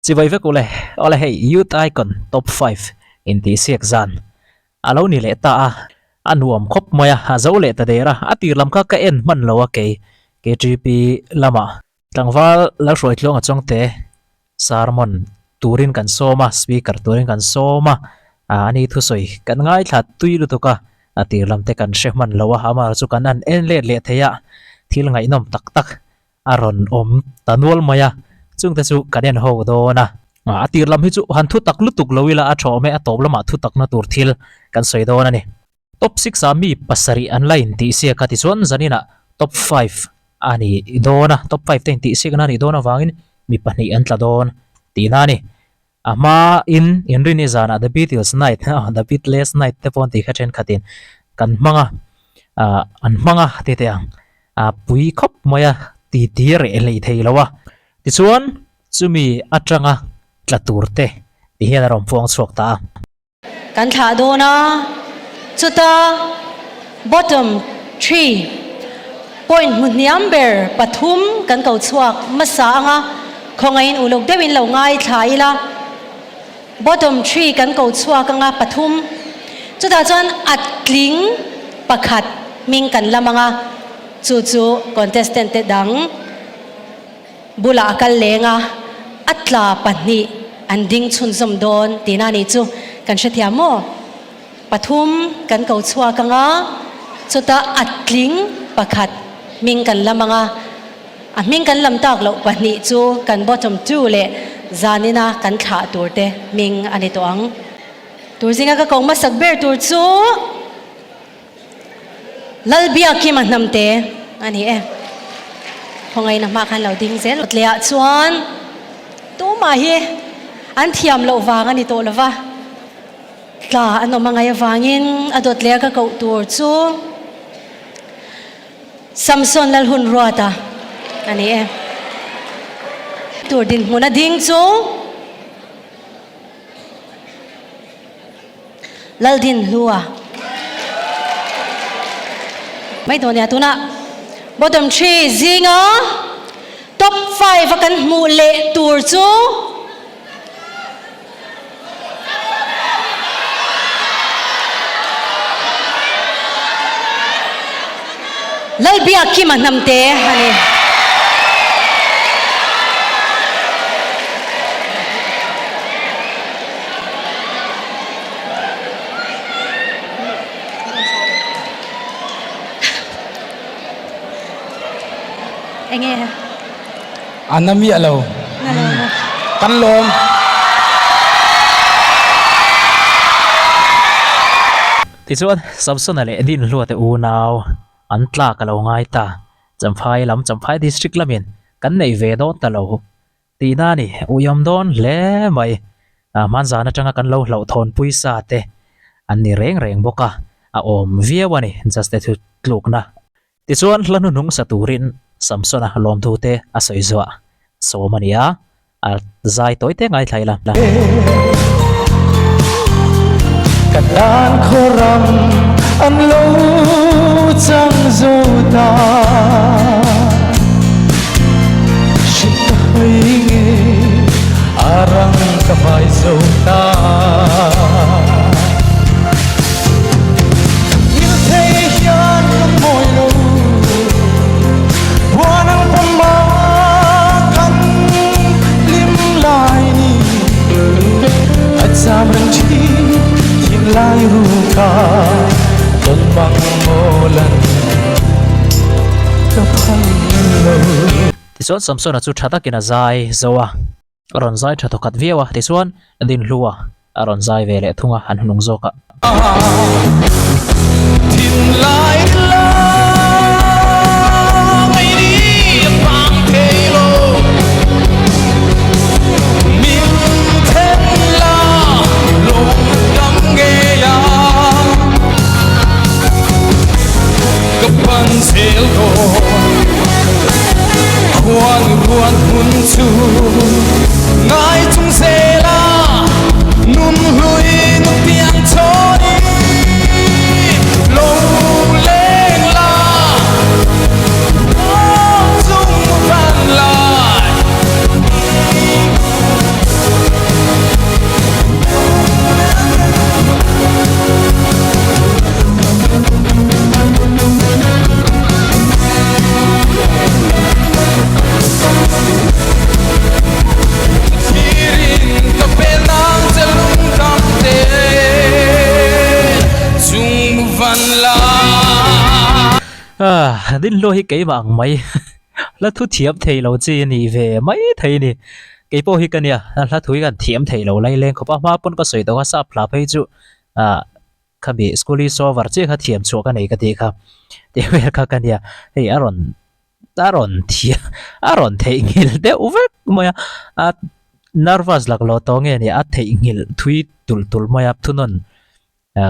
Chibai vek ule, awle hei Youth Icon Top 5 intihsiak zan a lo ni leh ta a, a nuam khawp mai a, a zo leh ta der a, a tir lam kha ka en hman lo a kei KTP lamah tlangval Lalhruaitluanga Chawngte sermon turin kan sawm a, speaker turin kan sawm a, a ni thusawi kan ngaithla tui lutuk a, a tir lam te kan hre hman lo a, amaherawhchu kan han en let leh thei a, thil ngaihnawm tak tak a rawn awm ta nual mai a, chungte chu kan en ho dawn a. A tir lam hi chu han thu tak lutuk lo ila a tha awm e, a tawp lamah thu takna tur thil kan sawi dawn a ni. Top six ah mi pasarih an la intihsiak a, tichuan zaninah top five a ni dawn a, top five te intihsiakna a nih dawn avangin mi pahnih an tla dawn tihna a ni. A hma in Inrini zanah The Beatles Night, The Beatles Night te pawh an tih kha thenkhatin kan hmang a, ah an hmang a ti teh ang, ah pui khawp mai a ti ti reh hlei thei lo a. Tichuan chumi atanga tla tur te ti hian a rawn puang chhuak ta a. Kan thlah dawn a, chuta bottom three point hmu hniam ber pathum kan ko chhuak hmasa anga khawngaihin uluk deuhin lo ngaithla ila, bottom three kan ko chhuak anga pathum, chutah chuan a tling pakhat hming kan lam anga chu chu contestant te dang. Bulah a kal leng a, a tla pahnih an ding chhunzawm dawn tihna a nih chu kan hrethiam maw? Pathum kan ko chhuak ang a, chutah a tling pakhat hming kan lam ang a, a hming kan lam tak loh pahnih chu kan bottom two leh zanina kan thlah tur te hming a ni tawh ang. Tur zinga ka ko hmasak ber tur chu. Lalbiakima hnamte a ni e. Khawngaihna hma khan lo ding zel. Tlehah chuan tumah hi an thiam loh vang a ni tawh lo va, tla an awm a ngaih avangin a dawt leh a ka koh tur chu Samson Lalhunruata a ni e. Tur dinhmun a ding chu. Laldinhlua mai dawn nia tunah bottom three zinga top five a kan hmuh leh tur chu Lalbiakkima Hnamte a ni. Enge? A na miah lo. Na lo maw? Kan lawm. Tichuan, Samsona leh Dinhlua te unau an tlak a lo ngai ta. Champhai lam, Champhai District lamin kan neih ve dawn ta lo. Tihna a ni, uiawm dawn hle mai. Hmanzan atanga kan lo hlauhthawn puisa te an ni reng reng bawk a, a awm viau a ni, Juste thu tlukna. Tichuan hla hnuhnung sa turin Samsona lawmthu te a sawi zuah sawm a ni a, a zai tawi te ngaithla ila. Ka tan khawram an lo chang zo ta. Hrilh ka hawi nge a rang ka vai zo ta. Ngil thei hian ka mawi lo buan ang pawma kan hlim lai ni a cham reng thin thinlai ruka tawn mang mawlan ka phal lo. Tichuan Samsona chu tha takin a zai zo a, a rawn zai tha thawkhat viau a, tichuan Dinhlua a rawn zai ve leh thung a, an hnung zawk a. Thinlai lang ei ni a pang thei lo Min then la lung dam ngei a Ka pan zel dawn Khuan ruan hmun chu ngai chung zel a Nun hlui nu piang chawni lo leng la Awm chung fan lai. Dinhlua hi keimah ang mai hla thu thiam thei lo chi a nih ve mai thei a ni. Kei pawh hi ka nia, hla thu hi kan thiam thei lo laileng khawp a, hma pawn ka sawi tawh a, sap hla phei chu ah khami school i sover chiah kha thiam chhuah ka nei ka tih kha tih vel kha ka nia, hei a rawn a rawn thiam a rawn theihnghilh deuh vek mai a, a nervous laklawh tawh nge ni a theihnghilh thui tulh tulh mai a thunawn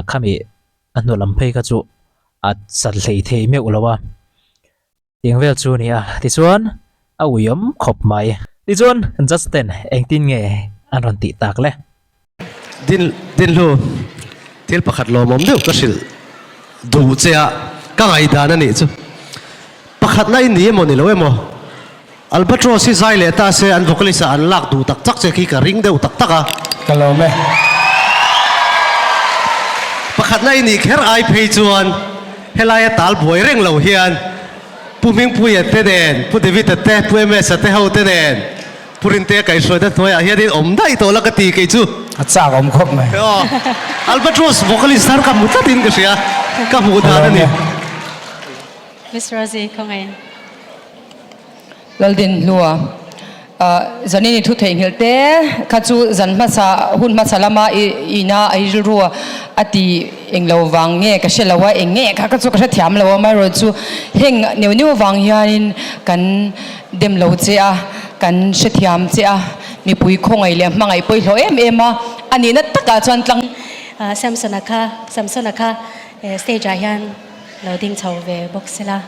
khami a hnu lam phei kha chu a chan hlei thei meuh lo a tiang vel chu a ni a tichuan a uiawm khawp mai. Tichuan Justin engtin nge an rawn tih tak le? Din Dinhlu thil pakhat lawmawm deuh ka hrilh duh che a ka ngaihdan a nih chu pakhatna i ni emaw ni lo emaw Albatross hi zai leh ta se an vocalist ah an lak duh tak tak che khi ka ring deuh tak tak a. Ka lawm e. Pakhatna i nih kher ai phei chuan helaia tal buai reng lo hian Pu Hmingpuia te nen, Pu David-a te, Pu MS-a te ho te nen, Pu Rintea kaihhruaina hnuaiah hian in awm daih tawh la ka ti kei chu. A chak awm khawp mai. Aw, Albatross vocalist thar ka hmu tlatin ka hria, ka hmuh dan a ni. Miss Rosie, khawngaih. Laldinhlua, Zanin i thu theihnghilh te kha chu zan hmasa hun hmasa lama i ina a i rilru a ti eng lo vang nge ka hre lo a, eng nge kha ka chu ka hrethiam lo a, amaherawh chu heng neuh neuh vang hianin kan dem lo che a, kan hrethiam che a, mipui khawngaih leh hmangaih pawihhlawh em em a, a nihna takah chuan tlang. Samsona kha Samsona kha stage ah hian lo ding chho ve bawk sela.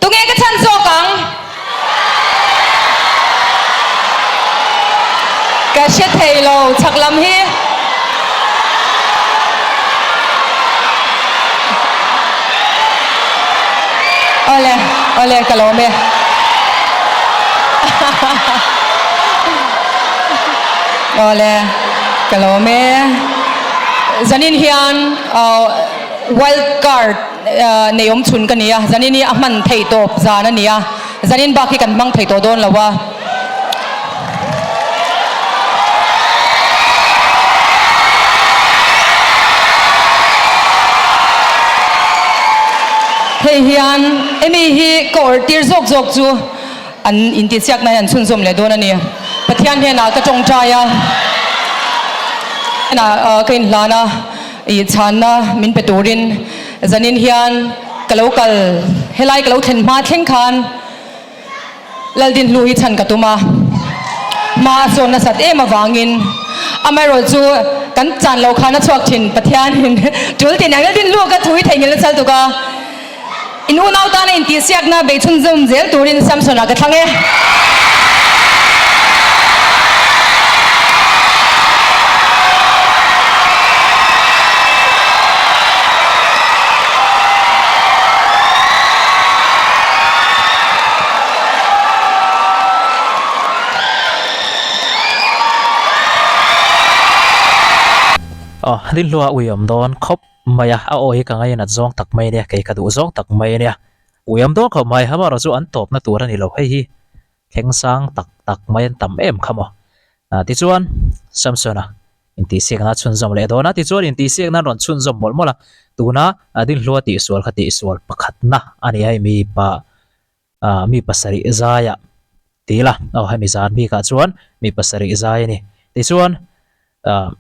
Tunge ka chhan zawk ang? Ka hre thei lo chhak lam hi. Awle, awle ka lawm e. Awle, ka lawm e. Zanin hian wild card nei awm chhun ka ni a, zanin hi a hman thei tawp zan a ni a, zanin bak hi kan hmang thei tawh dawn lo a. Hei hian Amy hi ka awrh tir zawk zawk chu an intihsiakna hi an chhunzawm leh dawn a ni. Pathian hnenah ka tawngtai a, hnenah ka inhlan a, ih chhanna min pe turin zanin hian ka lo kal helai ka lo thlen hma thleng khan Laldinhlu hi chhan ka tum a, hma a sawn nasat em avangin amaherawh chu kan chan loh khan a chhuak thin Pathianin tul tin ang Laldinhlu ka thu hi theihnghilh nasa lutuk a, in unau tana intihsiakna bei chhunzawm zel turin Samson-a ka thlang e. Aw, Rinhlua uiawm dawn khawp mai a, a aw hi ka ngainat zawng tak mai ania, kei ka duh zawng tak mai ania. Uiawm dawn khawp mai, amaherawh chu an tawpna tur a ni lo, hei hi thleng sang tak tak mai an tam em kha maw. Tichuan, Samsona Intihsiakna chhunzawm leh dawn a, tichuan intihsiakna an rawn chhunzawm mawlh mawlh a, tuna Dinhlua tihsual kha tihsual pakhatna a ni a, hei mi pa ah mi pasarih zaiah ti ila aw hemi zan bikah chuan mi pasarih zai a ni, tichuan ah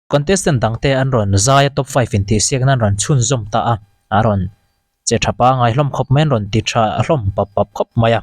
contestant dangte an rawn zai a top five intihsiakna an rawn chhunzawm ta a, a rawn Che tha pangai hlawm khawp mai an rawn ti tha hlawm pap pap khawp mai a.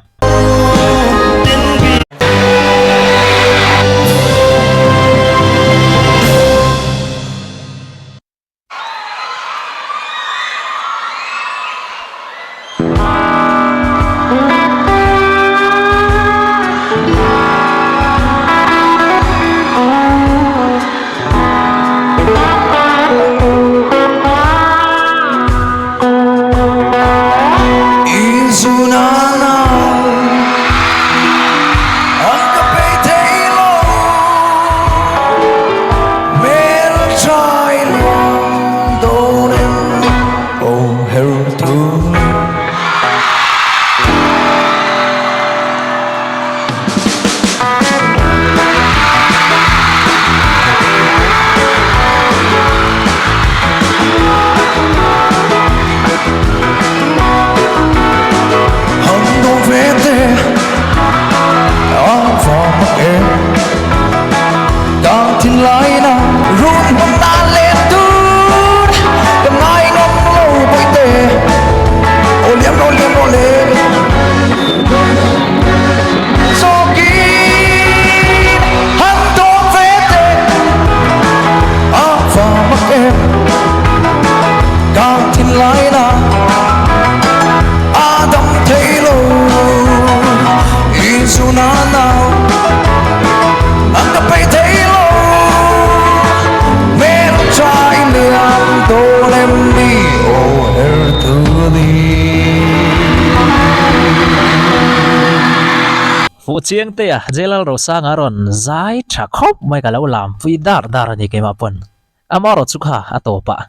Fuhchiangtea J-Lal Rosanga rawn zai tha khawp mai ka lo lampui dar dar a ni keimah pawn. Amaherawh chu kha a tawpah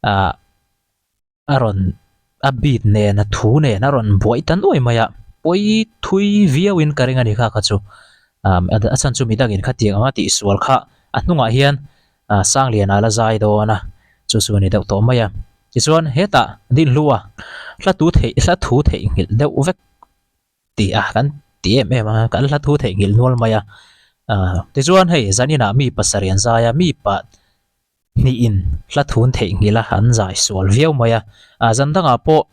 ah a rawn a beat nen a thu nen a rawn buai ta nuai mai a, pawi thui viau in ka ring a ni kha kha chu a chhan chu midangin khatiang anga tihsual kha a hnungah hian Sangliana la zai dawn a, chu chu a ni deuh tawh mai a. Tichuan hetah Dinhlua hla tu theih hla thu theihnghilh deuh vek tih a kan ti em em a, kan hla thu theihnghilh nual mai a. Tichuan hei zaninah mi pasarih an zai a, mi pah hnihin hla thun theihnghilh a an zai sual viau mai a, zan dangah pawh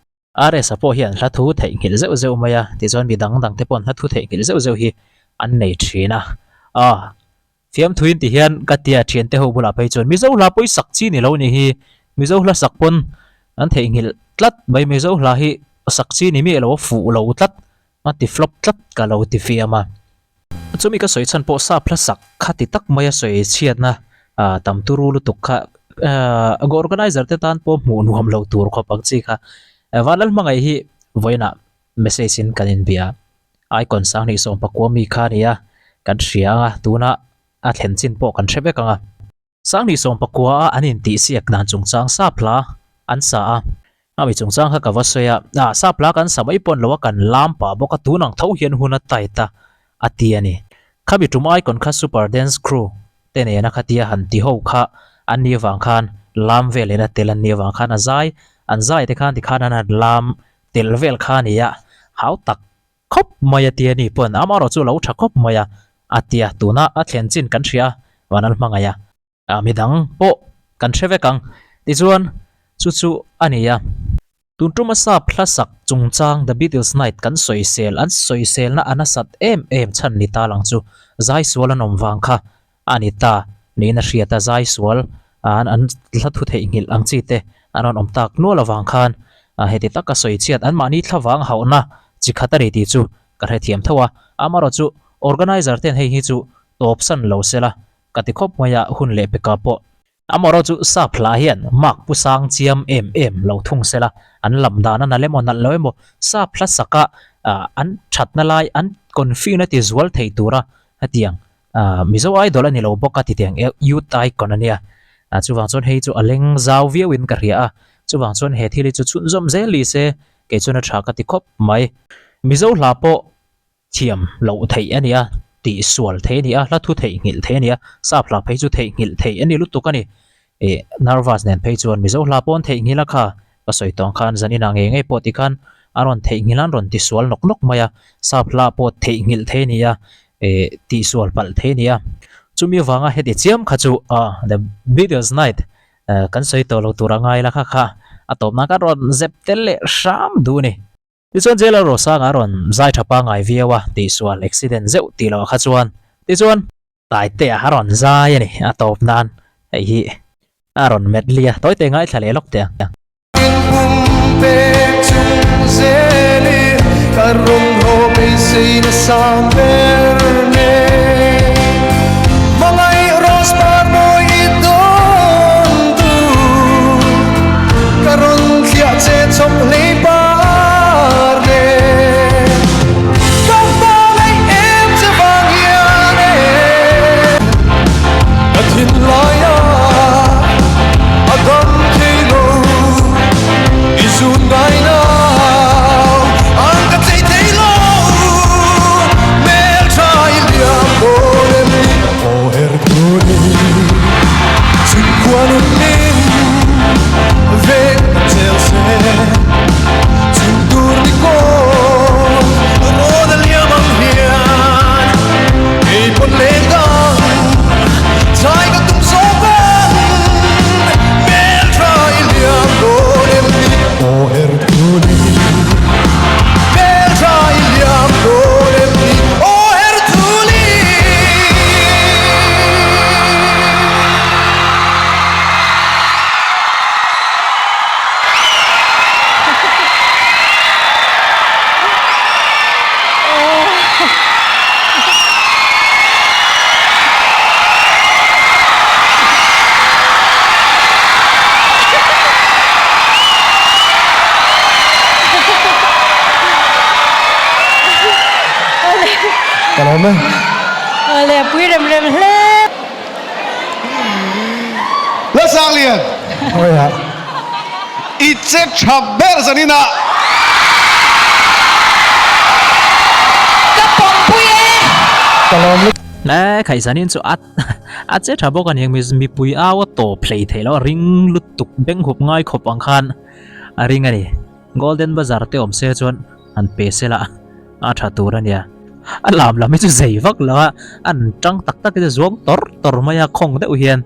RS-a pawh hian hla thu theihnghilh zeuh zeuh mai a, tichuan mi dang dang te paw'n hla thu theihnghilh zeuh zeuh hi an nei thin a, aw fiamthuin ti hian ka tia thian te ho bulah phei chuan Mizo hla pawi sak chi ni lo ni hi, Mizo hla sak pawn an theihnghilh tlat mai, Mizo hla hi sak chi ni miah lo a fuh lo tlat a ti flop tlat ka lo ti fiam a. Chumi ka sawi chhan pawh sap hla sak kha ti tak maia sawi chhiatna tam turu lutuk kha organizer te tan pawh hmuh nuam lo tur khawp ang chi kha. Vanlal hmangaih hi vawiinah message in kan inbia a, icon sanghnih sawmpakua mi kha a ni a, kan hria ang a, tuna a thlen chin pawh kan hre vek ang a. Sanghnih sawmpakua a an intihsiak dan chungchang sap hla an sa a, a mi chungchang kha ka va sawi a, ah sap hla kan sa mai pawn lo a kan lam pah bawk a tun ang tho hian hun a tight a a ti a ni. Khami tum icon kha Super Dance Crew te nena khatia han ti ho kha an ni avang khan lam vel in a tel an ni avang khan a zai an zai te khan tikhan an han lam tel vel kha a ni a, hau tak Khawp mai a tia ni pawn amaherawh chu lo tha khawp mai a, a tia tuna a thlen chin kan hria a, Vanal hmangaih a. A midang pawh kan hre vek ang tichuan chu chu a ni a. Tun tuma sap hla sak chungchang The Beatles Night kan sawisel an sawiselna a nasat em em chhan ni ta lang chu zai sual an awm vang kha A ni ta, niin a hriat a, zai sual an an hla thu theihnghilh ang chi te an rawn awm tak nual avang khan heti taka sawi chhiat an mahni thlavang hauhna chi khat a ni tih chu ka hrethiam tho a, amaherawh chu organizer ten hei hi chu tawp san lo sela ka ti khawp mai a, hun leh peka pawh. Amaherawh chu sap hla hian mark pu sang chiam em em lo thung sela an lam dan a nalh emaw nalh lo emaw sap hla saka an thatna lai an confi na ti zual thei tura hetiang Mizo Idol a ni lo bawk a titiang Youth Icon a nia. Chuvang chuan hei chu a leng zau viauin ka hria a, chuvang chuan he thil hi chu chhunzawm zel ni se kei chuan a tha ka ti khawp mai. Mizo hla pawh thiam loh theih a nia, tihsual theih a ni a, hla thu theihnghilh theih a ni a, sap hla phei chu theihnghilh theih a ni lutuk a ni. Ih nervous nen phei chuan Mizo hla pawh an theihnghilh a kha, ka sawi tawng khan zan inah ngei ngei pawh tikhan a rawn theihnghilh a an rawn tisual nawk nawk mai a, sap hla pawh theihnghilh thei a ni a, ih tihsual palh thei a ni a. Chumi avanga heti chiam kha chu ah The Beatles Night kan sawi tawh lo tur a ngai la kha kha a tawp nan khan rawn zep tel leh hram duh a ni. Tichuan Jail-a Rosanga a rawn zai tha pangngai viau a, tihsual accident zeuh tih loh kha chuan tichuan, Taite a rawn zai a ni, a tawp nan hei hi a rawn met li a, tawite ngaithla leh lawk teh ang. Inpum pek chung zel i ka rawn haw beisei nasa ber nen. Hmangaih rose par mawi i dawn tur ka rawn thliah che chawp hlei par nen. Ka hmangaih em che vang hian e. Ka thinlaia a dam thei lo i zun ngai nau ang ka chei thei lo hmeltha i. Ka lawm e. Awle pui rem rem hle. Lalsanglian. Awi ah. I che tha ber zanin ah. Ka pawmpui e. Ka lawm lutuk. Le khaih zanin chu a a che tha bawk a ni ang mipui au a tawp hlei theih loh a ring lutuk beng hup ngai khawp ang khan a ring a ni. Golden Bazar te awm se chuan han pe se la a tha tur a nia. A lam lam hi chu zei vak lo a, an tang tak tak hi chu zuang tawr tawr mai a khawng deuh hian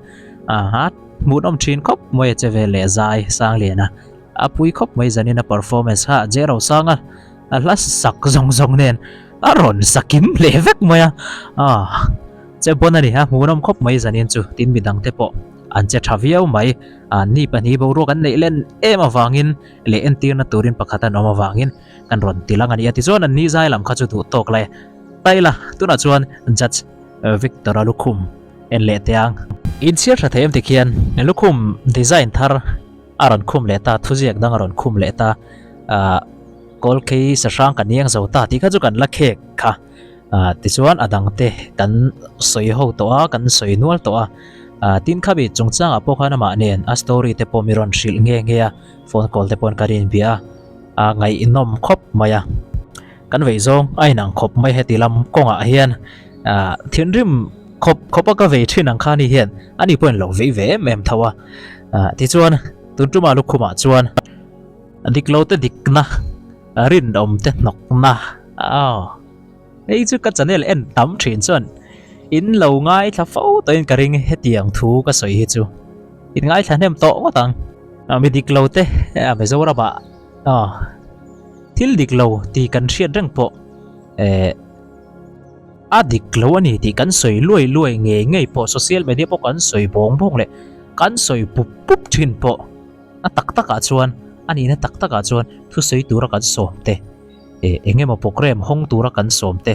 a hmuhnawm thin khawp mai a che vel leh zai sang lian a. A pui khawp mai zanin a performance kha J Rosanga a hla sak zawng zawng nen a rawn sa kim leh vek mai a. Che pawn a ni a hmuhnawm khawp mai zanin chu tin midang te pawh an che tha viau mai. Ni pahnih boruak an neih len em avangin leh entirna turin pakhat an awm avangin kan rawn ti lang a ni a. Tichuan an ni zai lam kha chu duh tawk lai taila tunah chuan Judge Victor-a lukhum en leh teh ang. Inchhiar tha thei em tikhian lukhum design thar a rawn khum leh ta, thuziak dang a rawn khum leh ta, ah Kawlkhei sahrang kan iang zo ta tih kha chu kan la khek kha. Ah tichuan a dang te kan sawi ho tawh a, kan sawi nual tawh a. Ah tin khami chungchangah pawh khan amah nen a story te pawh mi rawn hrilh nghe nghe a, phone call te pawh kan inbia a, a ngaihnawm khawp mai a. Kan vei zawng a inang khawp mai heti lam kawngah hian ah thinrim khawp khawp a ka vei thin ang kha ni hian ani pawhin lo vei ve em em tho a. Ah tichuan tun tumah lukhumah chuan dik lo te dikna rinawm te hnawkna aw. Hei chu ka channel en tam thin chuan in lo ngaithla fo tawhin ka ring hetiang thu ka sawi hi chu in ngaithla hnem tawh ngawt ang. Mi dik lo te Mizoram ah thil dik lo tih kan hriat reng pawh eh a dik lo a ni tih kan sawi luai luai ngei ngei pawh social media pawh kan sawi bawng bawng leh kan sawi pup pup thin pawh a tak takah chuan a nihna tak takah chuan thusawi tura kan sawm te. eh eng emaw program hawng tura kan sawm te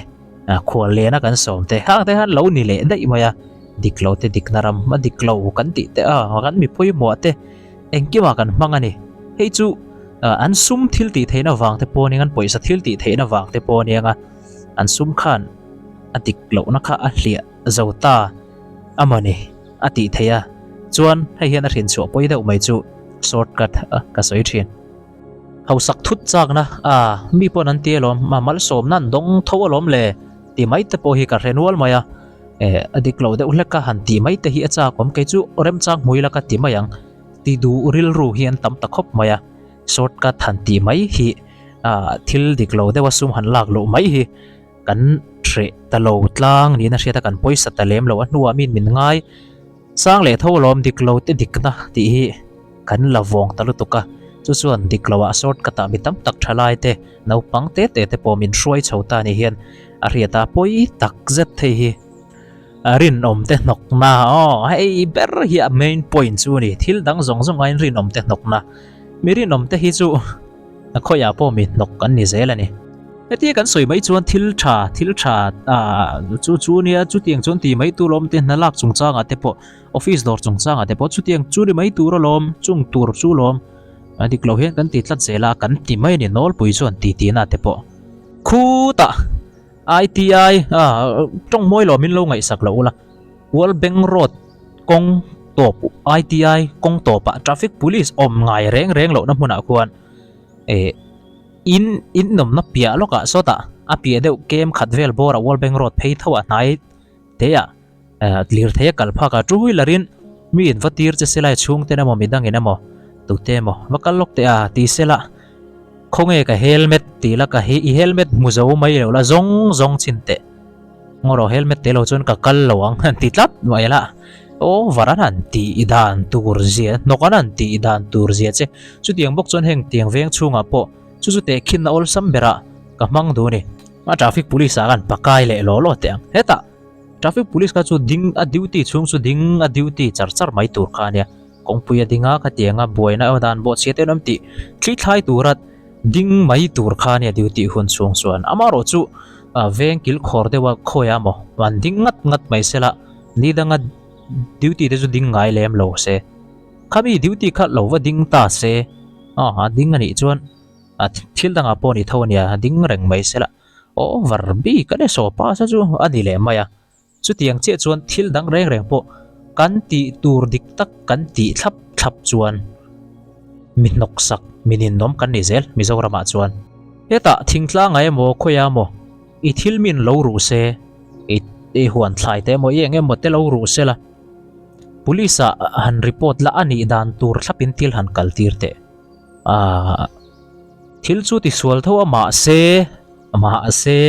ah khual lena kan sawm te hang te khan lo ni leh daih mai a dik lo te dikna ram a dik lo kan tih te a kan mi pawimawh te engkimah kan hmang a ni hei chu ah an sum thil tih theihna vang te pawh a nia an pawisa thil tih theihna vang te pawh a nia an sum khan a dik lohna kha a hliah zo ta amawni a tih theih a chuan hei hian a hrinchhuah pawi deuh mai chu shortcut ka sawi thin. Hausak thut chakna a mi pawn an ti alawm, a malsawmna an dawng tho alawm le ti mai te pawh hi ka hre nual mai a, eh a dik lo deuh hlek a han tih mai te hi a chak awm kei chu remchang hmui la ka ti mai ang ti duh rilru hi an tam ta khawp mai a, shortcut han tih mai hi ah thil dik lo deuh a sum han lak loh mai hi kan hreh ta lo tlang niin a hriat a kan pawisa ta lem lo a hnuah min min ngai. Sang leh tho alawm dik lo te dikna tih hi kan la vawng ta lutuk a, chu chuan dik loah short cut ah mi tam tak tha lai te, naupang te te te pawh min hruai chho ta ni hian a hriat a pawi tak zet thei hi. Rinawm te hnawkna aw hei ber hi a main point chu a ni, thil dang zawng zawng aiin rinawm te hnawkna, mi rinawm te hi chu khawiah pawh mi hnawk an ni zel a ni. Hetia kan sawi mai chuan thil tha, thil tha ah chu chu nia chutiang chuan ti mai tur alawm te hna lak chungchangah te pawh office dawr chungchangah te pawh chutiang chu ni mai tur alawm chung tur chu alawm a dik lo hian kan ti tlat zel a kan ti mai a ni nawlpui chuan ti tihna te pawh khutah ITI ah tawng mawi lo min lo ngaihsak loh ula World Bank Road kawng tawp ITI kawng tawpah traffic police awm ngai reng reng lohna hmunah khuan eh. In in nawmna piah lawkah sawtah a piah deuh kem khat vel bawrah World Bank Road phei tho ah hnai te ah lir thei a kal phak a two wheeler in mi in va tir che selai chhung ten emaw midang in emaw tute emaw va kal lawk teh a ti sela khawnge ka helmet tih la ka hi i helmet hmu zo mai lo la zawng zawng chhin teh. Ngaw rawh helmet te lo chuan ka kal lo ang an ti tlat mai la over an han tih dan tur zia hnawk an han tih dan tur zia che chutiang bawk chuan heng tiang veng chhungah pawh chu chu tehkhin a awlsam berah ka hmang duh a ni a traffic police ah khan pakai leh law law teh ang hetah traffic police kha chu ding a duty chhung chu ding a duty char char mai tur kha a nia kawngpui a ding a khatianga buaina emaw dan bawhchhia te an awm tih thli thlai tura Ding mai tur kha ania duty hun chhung chuan amaherawh chu veng kil khawr deuha khawi a maw an ding ngat ngat mai sela ni danga duty te chu ding ngai lem lo se khami duty kha lo va ding ta se a ding anih chuan thil dangah pawh ni tho ania ding reng mai sela. Over bik a ni saw pa sa chu a ni leh mai a. Chutiang chiah chuan thil dang reng reng pawh kan tih tur dik tak kan tih thlap thlap chuan mi hnawksak, mi ninawm kan ni zel Mizoramah chuan. Hetah thingtlangah emaw khawiah emaw i thil min lo ruh se, i i huan thlai te emaw i eng emaw te lo ruh se la, Police ah han report la a nih dan tur thlapin thil han kal tir teh. Aaa thil chu tisual tho a mahse mahse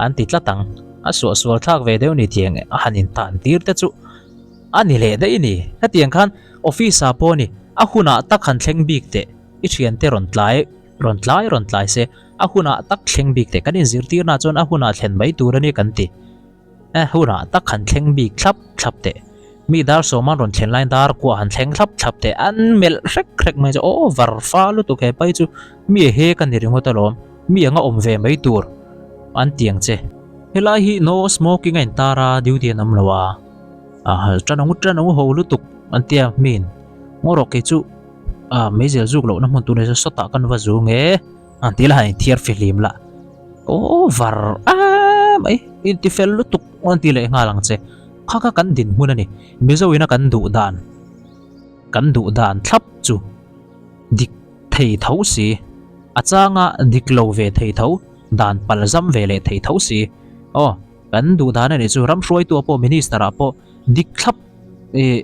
an ti tlat ang. A suahsual thlak ve deuh ni tiang a han intan tir te chu a ni leh daih a ni. Hetiang khan office ah pawh a ni a hunah tak han thleng bik teh i thiante rawn tlai rawn tlai rawn tlai se a hunah tak thleng bik teh kan inzirtirnaah chuan a hunah thlen mai tur a ni kan ti. E hunah tak han thleng bik thlap thlap teh. Mi dar sawman rawn thlen laiin dar kuah han thleng thlap thlap teh. An melh hrek hrek mai chu aw var fa lutuk he pai chu mi a he ka ni ringawt alawm. Mi anga awm ve mai tur an ti ang che. Helai hi no smoking a intar a duty an awm lo a. Ah tan angu tan angu ho lutuk an tia miin ngaw rawh kei chu ah meizel zuk lohna hmun tur ni se sawtah kan va zu nge. An ti la han inthiar fihlim la. Over a mai intifel lutuk an ti leh nghal ang che. Kha kha kan dinhmun a ni. Mizo ina kan duh dan kan duh dan thlap chu dik thei tho si. A changa dik lo ve thei tho dan pal zam ve leh thei tho si. Aw kan duh dan a nih chu ram hruaitu ah pawh minister ah pawh dik thlap ih.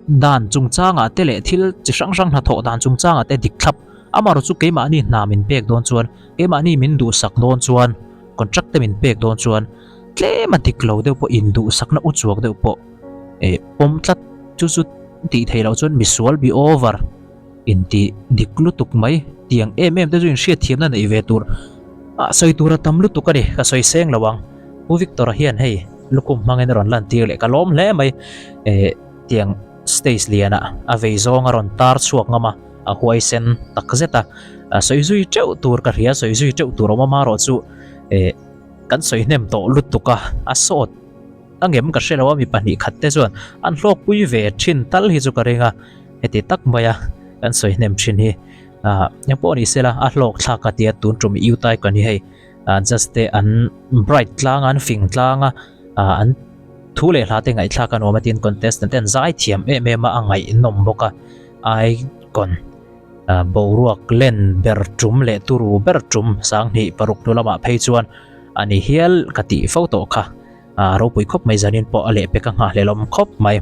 Dan chungchangah te leh thil chi hrang hrang hnathawh dan chungchangah te dik thlap. Amaherawh chu keimahni hna min pek dawn chuan, keimahni min duhsak dawn chuan, contract te min pek dawn chuan tlem a dik lo deuh pawh induhsakna u chuak deuh pawh eh pawm tlat chu chu tih theih loh chuan misual bi over intih dik lutuk mai tiang em em te chu inhriatthiamna neih ve tur ah sawi tur a tam lutuk a ni ka sawi seng lo ang. Pu Victor-a hian hei lukhum hmangin a rawn lantir leh ka lawm hle mai eh tiang stage lianah a vei zawng a rawn tar chhuak ngam a a huaisen tak zet a a sawi zui teuh tur ka hria sawi zui teuh tur awm a marawh chu eh kan sawi hnem tawh lutuk a a sawt a ngem ka hre lo a mi pahnih khat te chuan an hlawkpui ve thin tal hi chu ka ring a heti tak mai a kan sawi hnem thin hi ah engpawh ni sela a hlawk thlak a tia tun tum i utai ka ni hei. ah just te an bright tlang a an fing tlang a ah an thu leh hla te ngaihthlak a nuam a tin contestant te an zai thiam em em a a ngaihnawm bawk a icon ah boruak len ber tum leh turu ber tum sanghnih paruk hnu lamah phei chuan a ni hial ka tih fo tawh kha ah ropui khawp mai zanin pawh a lehpek a nghahhlelawm khawp mai.